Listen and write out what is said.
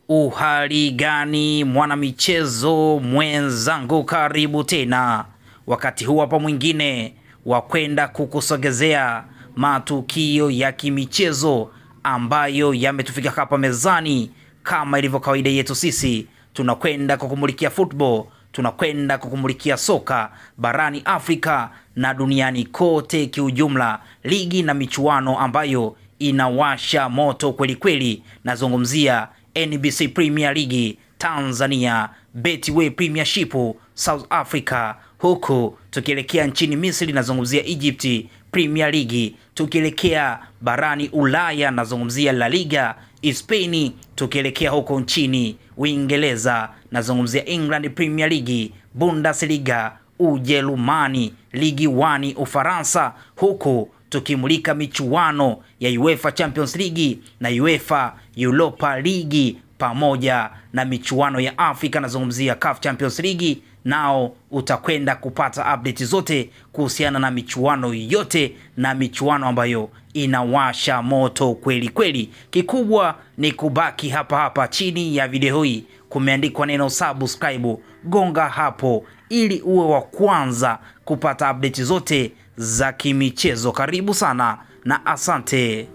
Uhali gani mwanamichezo mwenzangu, karibu tena wakati huu hapa mwingine wa kwenda kukusogezea matukio ya kimichezo ambayo yametufika hapa mezani. Kama ilivyo kawaida yetu sisi, tunakwenda kukumulikia football, tunakwenda kukumulikia soka barani Afrika na duniani kote kiujumla, ligi na michuano ambayo inawasha moto kweli kweli. Nazungumzia NBC Premier League Tanzania, Betway Premiership South Africa, huku tukielekea nchini Misri nazungumzia Egypt Premier League, tukielekea barani Ulaya nazungumzia La Liga Spain, tukielekea huko nchini Uingereza nazungumzia England Premier League, Bundesliga Ujerumani, Ligi 1 Ufaransa, huku tukimulika michuano ya UEFA Champions League na UEFA Europa League pamoja na michuano ya Afrika, nazungumzia CAF Champions League. Nao utakwenda kupata update zote kuhusiana na michuano yote na michuano ambayo inawasha moto kweli kweli. Kikubwa ni kubaki hapa hapa chini ya video hii kumeandikwa neno subscribe, gonga hapo ili uwe wa kwanza kupata update zote za kimichezo. Karibu sana na asante.